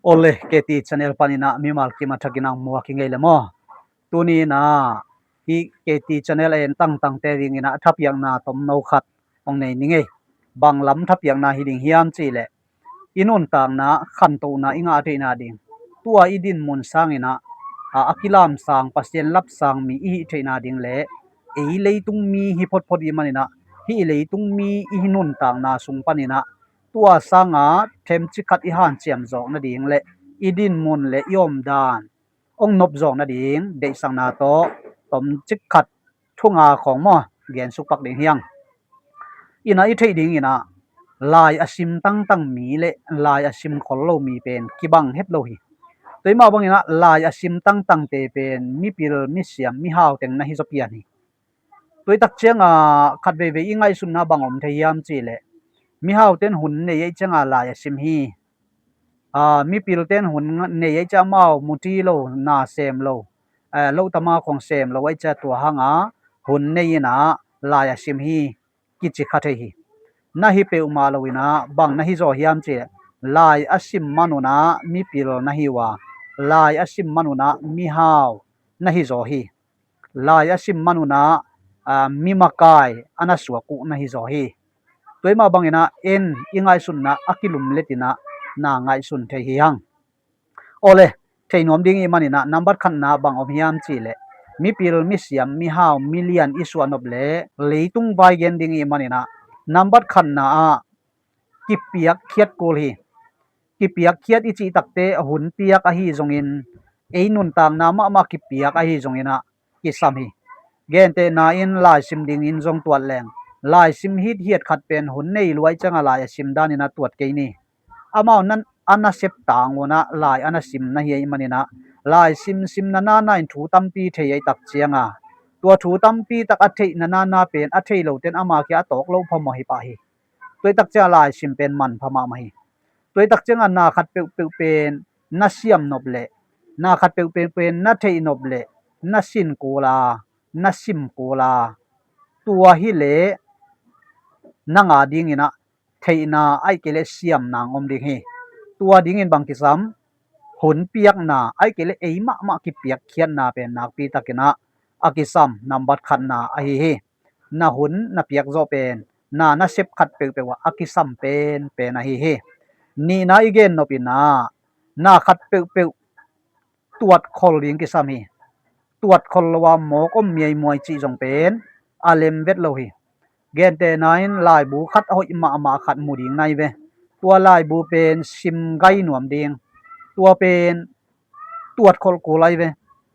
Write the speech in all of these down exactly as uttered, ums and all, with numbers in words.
Ole, K T channel panin ah mimal kim a thakin ah muak hi ngei le maw? Tuni in ah hih K T channel a en tangtangte dingin ah thapiakna tomno khat hong nei ni ngei. Bang lam thapiakna hi ding hiam cih leh, i nuntakna khantohna i ngah theihna ding, tua i dinmun sangin ah, a, a kilamsang, Pasian lapsang mi i hih theihna ding le ei leitung mi hi photphot i hih manin ah, hih leitung mi i nuntakna sung panin ah tua sanga themcik khat i hanciam zawk nading le i dinmun le i omdan hong nop zawk nading deihsakna tawh tomcik khat thunga khawng maw, gensuk pak ding hi hang. In ah i theih dingin ah lai a sim tangtang mi le lai a sim khol lo mi pen kibang het lo hi. Tua mah bangin ah lai a sim tangtangte pen mipil, misiam, mihau teng na hi zaw pian hi. Tua i tak ciangah khat veivei i ngaihsutna bang om thei hiam cih leh, mihauten hun nei ahih ciangah lai a sim hi. Aa, mipilten hun nei ahih ciangah amau muti lo, na sem lo, eh, lohtama khong sem lo ahih ciangah tua hangah hun nei in ah lai a sim hi, kici kha thei hi. Na hi peuhmah lo in ah bang na hi zaw hiam cih leh, lai a sim man un ah mipil na hi uh a, lai a sim man un ah mihau na hi zaw hi. Lai a sim man un ah, aa, mi makai a na suak uh na hi zaw hi. Tua mah bangin ah en i ngaihsutna a kilumlet in ah na ngaihsun thei hi hang. Ole, thei nuam ding i hih manin ah nambat khatna bang om hiam cih leh, mipil, misiam, mihau, milian i suah nop le leitung vai gen ding i hih manin ah nambat khatna ah kipiakkhiat kul hi. Kipiakkhiat i cih takte hun piak ahi zongin, ei nuntakna mahmah kipiak ahi zongin ah kisam hi. Gentehna in laisim dingin zong tuat leng, laisim hithiat khat pen hun nei lo ahih ciangah lai a sim danin ah tuat kei ni. Amau nan a nasep tang un ah lai a na sim na hi ahih manin ah, laisim sim na nana in thu tampi thei ahih tak ciangah, tua thu tampi tak a theih na nana pen a thei loten ama kia a tawk loh phamawh hi pah hi. Tua i tak ciangah laisim pen manpha mahmah hi. Tua i tak ciangah na khat peuhpeuh pen na siam nop leh, na khat peuhpeuh pen na theih nop leh na sin kul a, na sim kul a, tua hi leh nang a dingin ah theihna ahih kei leh siamna hong om ding hi. Tua dingin bang kisam, hun piakna ahih kei leh ei mahmah kipiakkhiatna pen nakpi takin ah a kisam nambat khatna ahi hi. Na hun na piak zawh pen, na nasep khat peuhpeuh ah a kisam penpen ahi hi. Nihna i gen nop in ah, na khat peuhpeuh tuat khol ding kisam hi. Tuat khol lo a mawk om miaimuai cih zong pen a lem vet lo hi. Gentehna in laibu khat a hoih mahmah khat mu ding na hi ve. Tua laibu pen sim gai nuam ding. Tua pen tuat kholh kul ahi ve.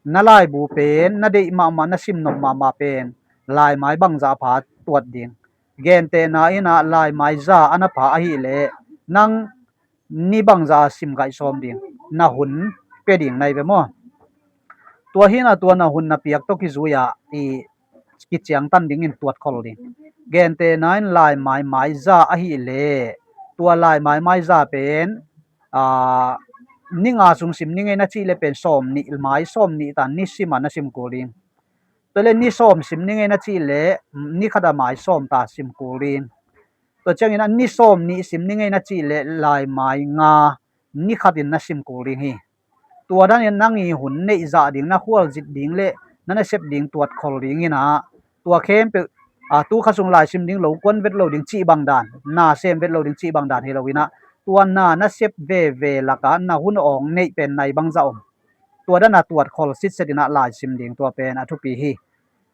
Na laibu pen na deih mahmah, na sim nop mahmah pen laimai bangzah a pha tuat ding. Gentehna in ah laimai za a na pha ahih leh nang ni bangzah a sim gaih sawm ding, na hun pia ding na hi ve maw? Tua hi in ah tua na hun na piak tawh kizui-a i kiciangtan dingin tuat khol ding. Gentehna in laimai maiza ahih leh tua laimai maiza pen, aa, ni nga sung sim ni ngei na cih leh pen sawm nih, mai sawm nih ta ni sim a na sim kul ding. Tua leh ni sawm sim ni ngei na cih leh ni khat a mai sawm ta sim kul ding. Tua ciangin ah ni sawm nih sim ni ngei na cih leh laimai nga ni khatin na sim kul ding hi. Tua danin nang i hun neih zah ding, na khualzin ding leh na nasep ding tuat khol dingin ah, tua khempeuh, a, tu kha sung laisim ding, lo kuan vet lo ding cih bang dan, na sem vet lo ding cih bang dan hi lo in ah, tua na nasep veve lakah na hun awng neih pen nai bangzah om. Tua dan a tuat khol sitset in ah laisim ding tua pen a thupi hi.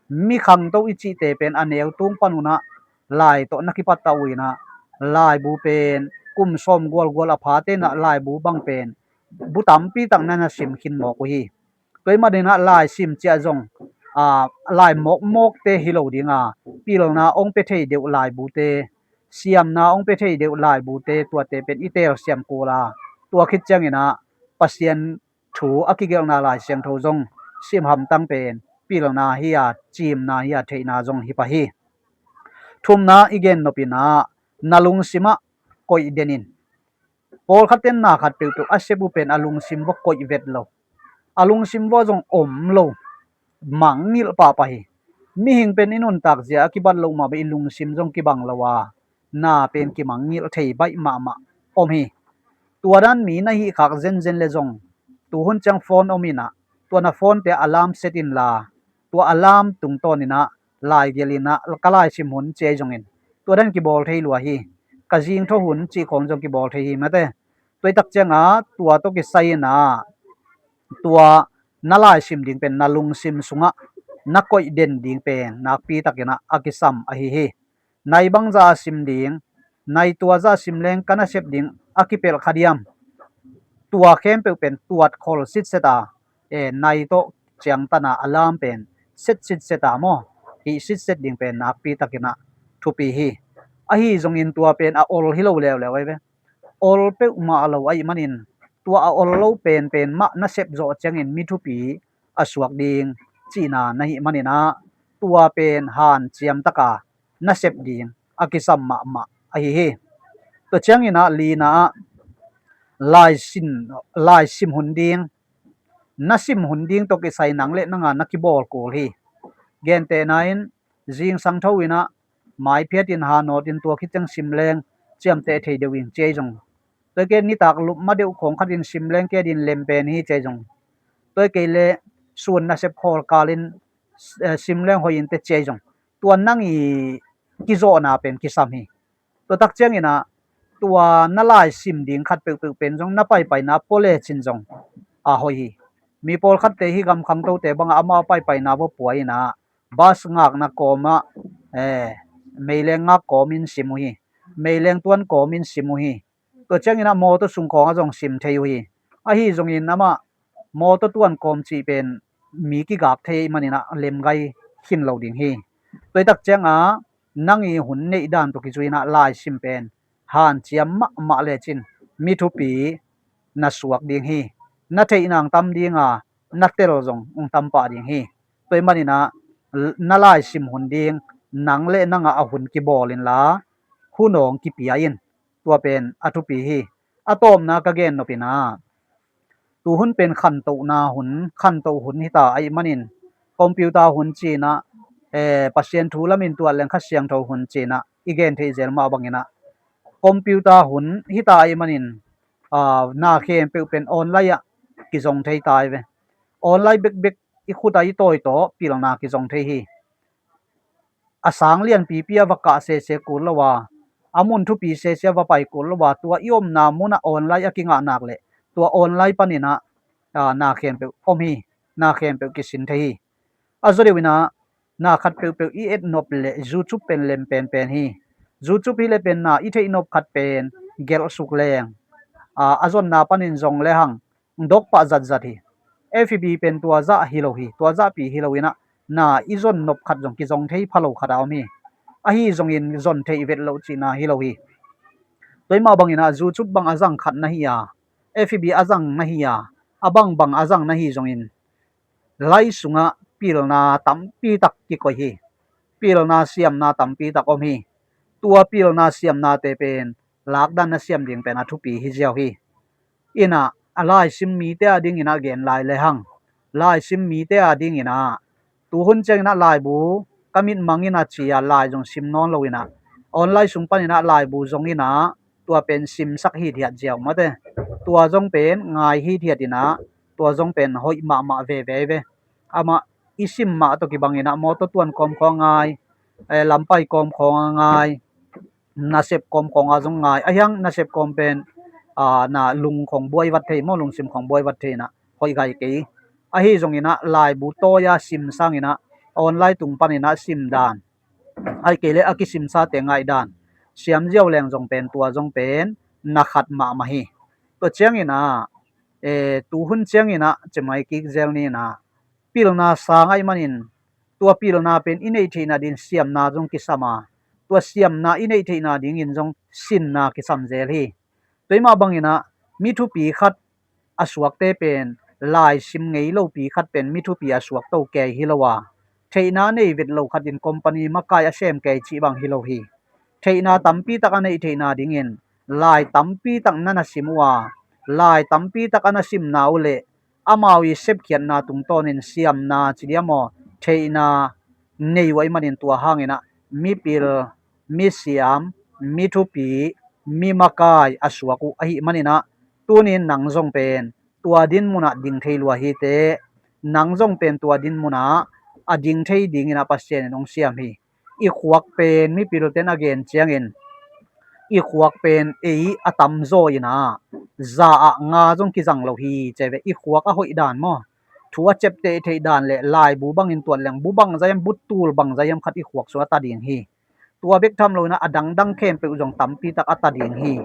Mi khangto i cihte pen a neu tung pan un ah lai tawh na kipat ta uh in ah, laibu pen kum sawm gualgual a phate in ah laibu bang pen bu tampi tak na na sim khin mawk uh hi. Tua ahih manin ah laisim ciah zong, aa, lai mawkmawkte hi lo ding a, pilna hong pia thei deuh laibute, siamna hong pia thei deuh laibute, tuate pen i telsiam kul a, tua khit ciangin ah Pasian thu a kigelhna Lai Siangtho zong sim hamtang pen pilna hi a, cimna hi a, theihna zong hi pah hi. Thumna i gen nop in ah, na lungsim ah koih den in. Pawlkhat ten na khat peuhpeuh a sep uh pen a lungsim vua koih vet lo, a lungsim vua zong om lo, mangngilh pahpah hi. Mihing pen i nuntak zia a kibat loh mah bang i lungsim zong kibang lo a, na pen kimangngilh thei baih mahmah om hi. Tua dan mi na hih khak zenzen le zong, tu hun ciang phone om inah, tua na phone te alarm set inla, tua alarm tungtawn inah laigelh inah ka laisim hun ci ahi zongin, tua dan kibawl thei lua hi. Ka zingtho hun cih khawng zong kibawl thei hi mate. Tua i tak cianga tua tawh kisai inah tua na laisim ding pen na lungsim sungah na koih den ding pen nakpi takinah a kisam ahi hi. Nai bangzah a sim ding, nai tuazah a sim leng ka nasep ding a kipelh kha diam? Tua khempeuh pen tuat khol sitset a, e, nai tawh ciangtana alarm pen set sitset a maw, hih sitset ding pen nakpi takinah thupi hi. Ahi zongin tua pen a ol hi lo leuleu ahi ve. Ol peuhmah lo ahih manin tua a ol lo penpen mah na sep zawh ciangin mi thupi a suak ding cihna na hih maninah tua pen hanciam taka na sep ding a kisam mahmah ahi hi. Tua cianginah lina ah laisim, laisim hun ding, na sim hun ding tawh kisai nang le nanga na kibawl kul hi. Gentehna in zingsang tho inah maiphiat in hanawt in tua khit ciang sim leng ciamteh thei deuh in ci ahi zong, tua kei nitak lupma deuh khawng khat in sim leng kei din lem pen hi ci ahi zong, tua kei le sun nasep khawl kalin, eh, sim leng hoih in te ci ahi zong, tua nang i kizawhna pen kisam hi. Tua tak cianginah tua na laisim ding khat peuhpeuh pen zong na paipaina pua lecin zong a hoih hi. Mi pawlkhatte hi gam khangtote bangah amau paipaina va pua inah bas ngakna kawmah, eh, meileng ngak kawmin sim uh hi. Meileng tuan kawmin sim uh hi. Tua cianginah mawtaw sung khawngah zong sim thei uh hi. Ahi zongin amah mawtaw tuan kawm cih pen mi kigak thei ahih maninah lemgai khin lo ding hi. Tua i tak cianga nang i hun neih dan tawh kizui inah laisim pen hanciam mahmah lecin mi thupi na suak ding hi. Na theih nang tam dinga na tel zong ung tam pah ding hi. Tua ahih maninah na laisim hun ding nang le nangah a hun kibawl inla hun awng kipia in. Tua pen a thupi hi. A tawpna ka gen nop inah tu hun pen khantohna hun, khantoh hun hita ahih manin computer hun cinah, eh, Pasian thu lamin tuat leng Kha Siangtho hun cinah i gen theih zel mah banginah computer hun hita ahih manin, ah, na khempeuh pen online ah kizong thei ta hi ve. Online bekbek i khut ah i tawi tawh pilna kizong thei hi. A sang lianpipi a va kah sese kul lo a, a mun thupi sese a va pai kul lo a, tua i omna munah online a kingah nak leh tua online paninah, ah, na khempeuh om hi. Na khempeuh kisin thei hi. A zaw deuh inah na khat peuhpeuh i et nop leh YouTube pen lem penpen hi. YouTube hi leh pen na i theih nop khat pen gelh suk leng, ah, a zonna panin zong le hang dok pah zatzat hi. F B pen tua zah hi lo hi, tua zahpi hi lo inah na i zon nop khat zong kizong thei pha lo khat a om hi. Ahi zongin zon theih vet loh cihna hi lo hi. Tua ahih mah banginah YouTube bang a zang khat na hi a, F B a zang na hi a, a bangbang a zang na hi zongin lai sungah pilna tampi tak kikoih hi. Pilna siamna tampi tak om hi. Tua pilna siamnate pen lakdan na siam ding pen a thupi hi ziau hi. Inah a laisim mite a dinginah gen lai le hang, laisim mite a dinginah tu hun cianginah laibu ka mitmang inah ci a lai zong sim nawn lo inah online sung paninah laibu zong inah tua pen simsak hithiat ziau mate. Tua zong pen ngai hithiat inah tua zong pen hoih mahmah veve ve. Amah i sim mah tawh kibanginah mawtaw tuan kawm khawng a ngai, eh, lampai kawm khawng a ngai, nasep kawm khawng a zong ngai. Ahiang nasep kawm pen, ah, na lung khawng buai vat thei maw, lungsim khawng buai vat thei inah hoih gai kei. Ahi zonginah laibu tawi a sim sanginah online tung paninah sim dan, ahih kei leh a kisimsate ngaih dan siam ziau leng zong pen tua zong pen na khat mahmah hi. Tua cianginah, eh, tu hun cianginah cemai kik zel ni inah pilna sang ahih manin tua pilna pen i neih theihna dingin siamna zong kisam a, tua siamna i neih theihna dingin zong sinna kisam zel hi. Tua ahih mah banginah mi thupi khat a suakte pen laisim ngei lopi khat pen mi thupi a suak to kei hi lo a, theihna nei vet lo khatin company makai a sem kei cih bang hi lo hi. Theihna tampi tak a neih theihna dingin lai tampi tak na na sim uh a, lai tampi tak a na simna uh leh amau i sepkhiatna tungtawnin siamna ci diam aw, theihna nei uh ahih manin tua hanginah mipil, misiam, mi thupi, mi makai a suak uh ahih maninah Tunin nang zong pen tua din munah ding thei lua hi teh. Nang zong pen tua din munah a ding thei dingin ah Pasian in hong siam hi. I khuak pen mipilten a gen ciangin i khuak pen ei a tamzaw in ah za ah nga zong kizang lo hi ci ve. I khuak a hoih dan maw, thu a ciapteh theih dan le laibu bangin tuat leng bu bangzah hiam, bu tul bangzah hiam khat i khuak sungah ta ding hi. Tua bek tham lo in ah a dangdang khempeuh zong tampi tak a ta ding hi.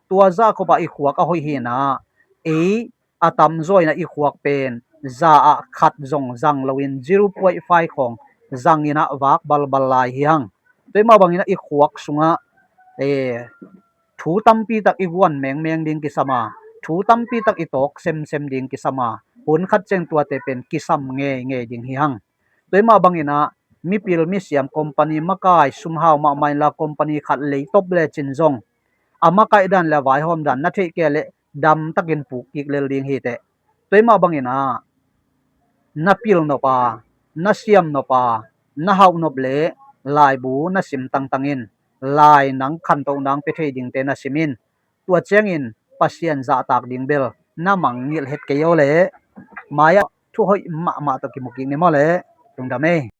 Tua zah khop ah i khuak a hoih hi in ah ei a tamzaw in ah i khuak pen za ah khat zong zang loin zero point five khawng zang in ah vak balbal lai hi hang. Tua mah bangin ah i khuak sungah, eh, thu tampi tak i guan mengmeng ding kisam a, thu tampi tak i tawk semsem ding kisam a, hun khat ciang tuate pen kisam ngeingei ding hi hang. Tua mah bangin ah mipil misiam company makai sumhau mahmah inla company khat leitop lecin zong a makaih dan le a vaihawm dan na theih kei leh damtakin puk kik lel ding hi teh. Tua mah bangin ah na pil nop a, na siam nop a, na hauh nop le laibu na sim tangtangin lai nang khantoh nang pia thei dingte na simin, tua ciangin Pasian zahtak ding bel na mangngilh het kei aw leh. Mai-ah thu hoih mahmah tawh kimu kik ni maw leh. Lungdam ei.